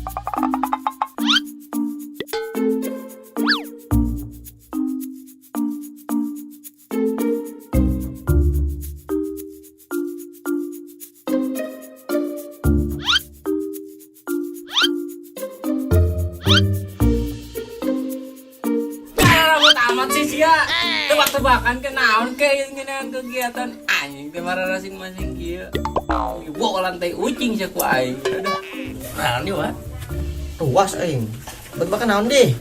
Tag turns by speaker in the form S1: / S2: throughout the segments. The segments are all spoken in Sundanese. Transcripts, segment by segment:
S1: Rambut amat sih sia. Tebak-tebakan ke naon ke ngeunaan kegiatan anjing teh masing-masing kieu. Ibu lantai ucing sia ku aing. Aduh. Naon ieu, Wak?
S2: Ruas aing. Tebak-tebakan naon deh?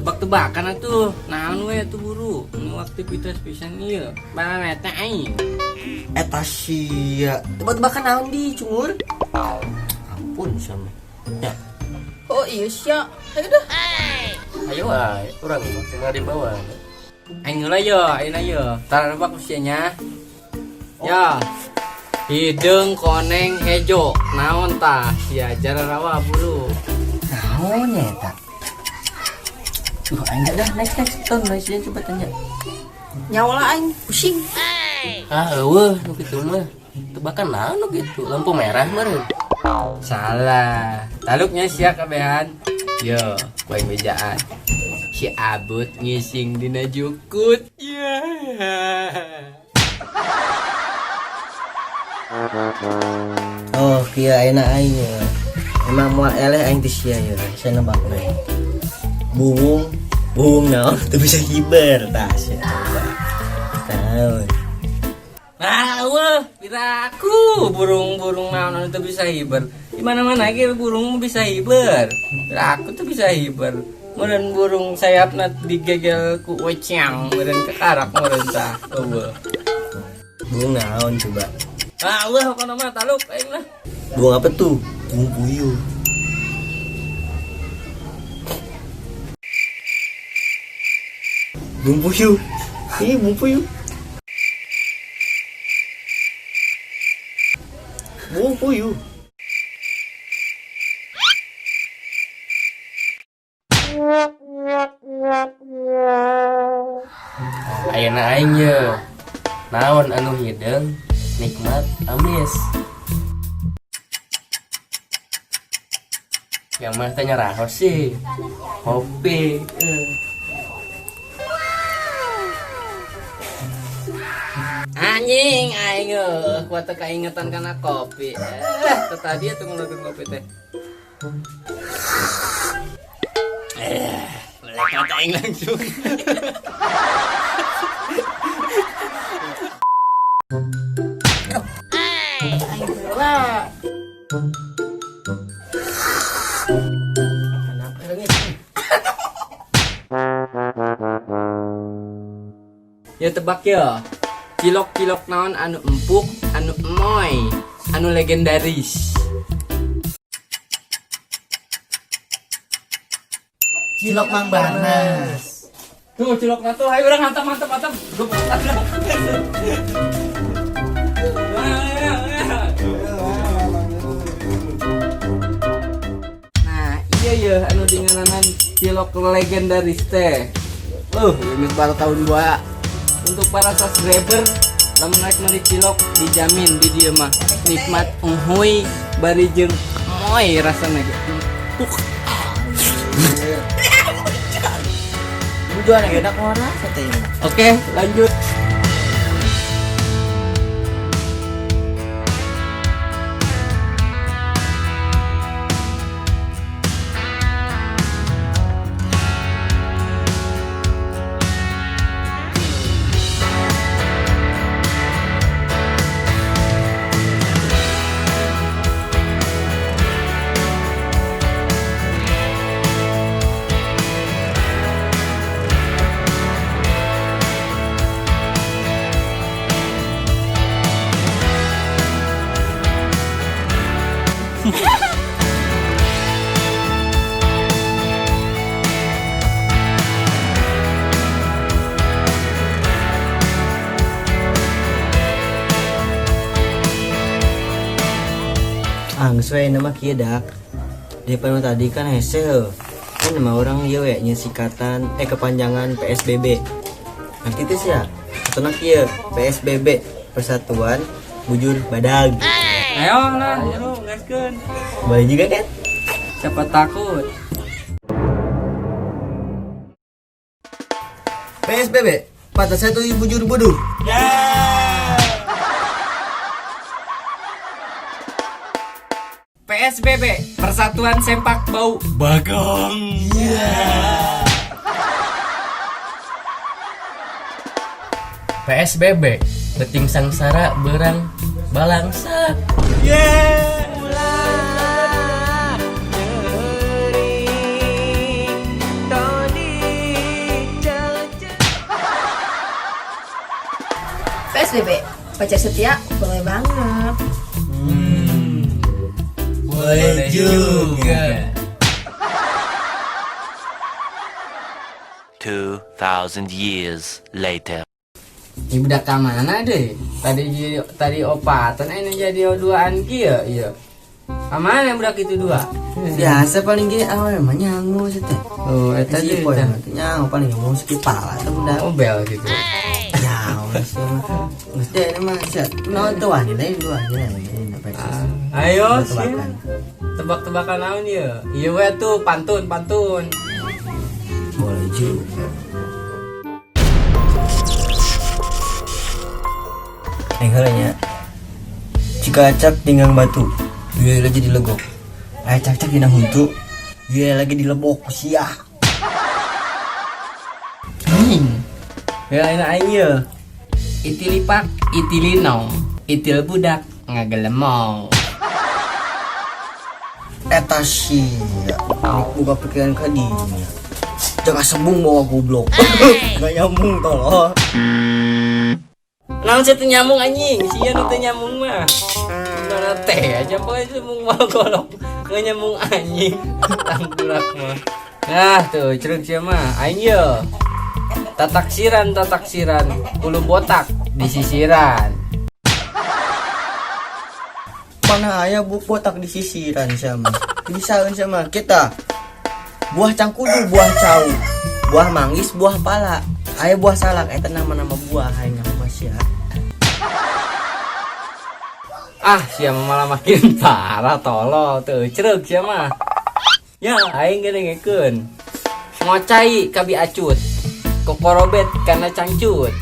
S1: Tebak-tebakan atuh. Naon we atuh buru. Nu aktivitas pisan ieu. Mana teh aing.
S2: Eta sia. Tebak-tebakan naon di cungur? Ampun sama. Ya.
S3: Oh iya sia. Ayo dah.
S4: Ayo ah, urang mah tinggal di bawah.
S1: Aing heula yo, ayeuna yo. Tara nebak usianya. Ya. Hideung koneng hejo. Naon tah sia jararawa buru.
S2: Naon ya eta? Duh, aing dah next next ton next dia coba tanya.
S3: Nyawa lah aing pusing.
S4: Ah, eueuh nu kitu mah. Tebakan naon nu kitu? Lampu merah meureun.
S1: Salah. Taluknya sia kabehan. Yo, ku aing bejaan. Si Abut ngising dina jukut. Ya.
S2: Oh, kieu ayeuna aing ya. Emang moal eleh aing teh sia ya. Saya nebak we. Buwung, buwung naon teu bisa hiber tah sia coba. Naon?
S1: Nah, wah, piraku burung-burung naon anu teu bisa hiber. Di mana-mana ge burung bisa hiber. Piraku tuh bisa hiber. Meureun burung sayapna digegel ku weciang, meureun kekarak meureun tah. Eueuh.
S2: Buwung naon coba?
S1: Ah, eueuh pokona mah taluk aing lah.
S2: Buwung apa tuh? Buwung puyuh. Buwung puyuh. Ih, buwung puyuh. Buwung puyuh.
S4: Ayeuna aing ye. Naon anu hideung, nikmat, amis. Yang mah tanya rahos sih. Kopi. Eh.
S1: Anjing aing eueuh kuat teu kaingetan kana kopi. Eh, teu tadi atuh ngelukeun kopi teh. Eh, melekat aing langsung.
S3: Aing heula.
S2: Kenapa leungit?
S1: Ya tebak ya. Cilok-cilok naon anu empuk, anu emoy, anu legendaris.
S2: Cilok Mang Barnas.
S1: Tuh cilok tuh, ayo urang hantam hantam hantam. Nah, iya ya anu dingananan cilok legendaris teh. Ini baru tahun 2. Untuk para subscriber, lamun rek meuli cilok dijamin di dieu mah nikmat uhuy bari jeung moy rasana ge. Empuk.
S2: Bujuan enak ora teh.
S1: Oke, lanjut.
S2: Ah, geus we nama kieu dak. Daripada tadi kan hese heuh. Kan nama orang ieu we nya singkatan kepanjangan PSBB. Nanti teh sia. Atona kieu PSBB Persatuan Bujur Badag.
S1: Ayo lah, bro, gaskeun.
S2: Boleh juga kan?
S1: Siapa takut?
S2: PSBB patah satu bujur bodoh.
S1: PSBB Persatuan Sempak Bau
S4: Bagong. PSBB Beting sangsara berang balangsa.
S3: PSBB, pacar setia boleh banget.
S2: Boleh juga.
S5: 2,000 years later.
S1: Ini budak ka mana deh? Tadi tadi opatan ini jadi duaan kieu iya. Ka mana budak itu dua?
S2: Biasa paling ge awe mah nyangu sih teh.
S1: Oh, eta
S2: Si
S1: deui
S2: Ipoy
S1: tah.
S2: mah teh nyangu paling ngomong sakit pala tuh budak.
S1: Oh, bel gitu.
S2: Nyawa sih mah. Geus teh ini mah sia. Naon teu wani lain dua lain apa
S1: Ah, ayo sih.
S2: Tebak-tebakan.
S1: Tebak-tebakan naon ieu? Ieu we tuh pantun, pantun.
S2: Boleh juga. Heula nya. Cikacak tinggang batu. Dia lagi dilegok. Aya cakcak dina huntu. Dia lagi dilebok sia.
S1: Anjing. Ya enak aing ieu. Itilipak, itilinong, itil budak ngagelemong.
S2: Eta sia. Buka pikiran ka dinya. Jangan sembung bawa goblok. Gak nyambung tolol.
S1: Naon sih teu nyambung anjing? Sia nu teu nyambung mah. Gimana teh aja poe sembung bawa golok. Nggak nyambung anjing. Tangkulak mah. Nah, tuh ceruk sia mah. Aing ye. Tataksiran tataksiran, hulu botak di sisiran.
S2: Mana aya bu botak di sisiran sama. Disaeun sama kita. Buah cangkudu, buah cau, buah manggis, buah pala. Aya buah salak eta nama-nama buah aing mah sia.
S1: Ah, sia mah malah makin parah tolol tuh ceruk sia mah. Ya, aing gedengekeun. Ngocai kabi acut. Kokorobet karena cangcut.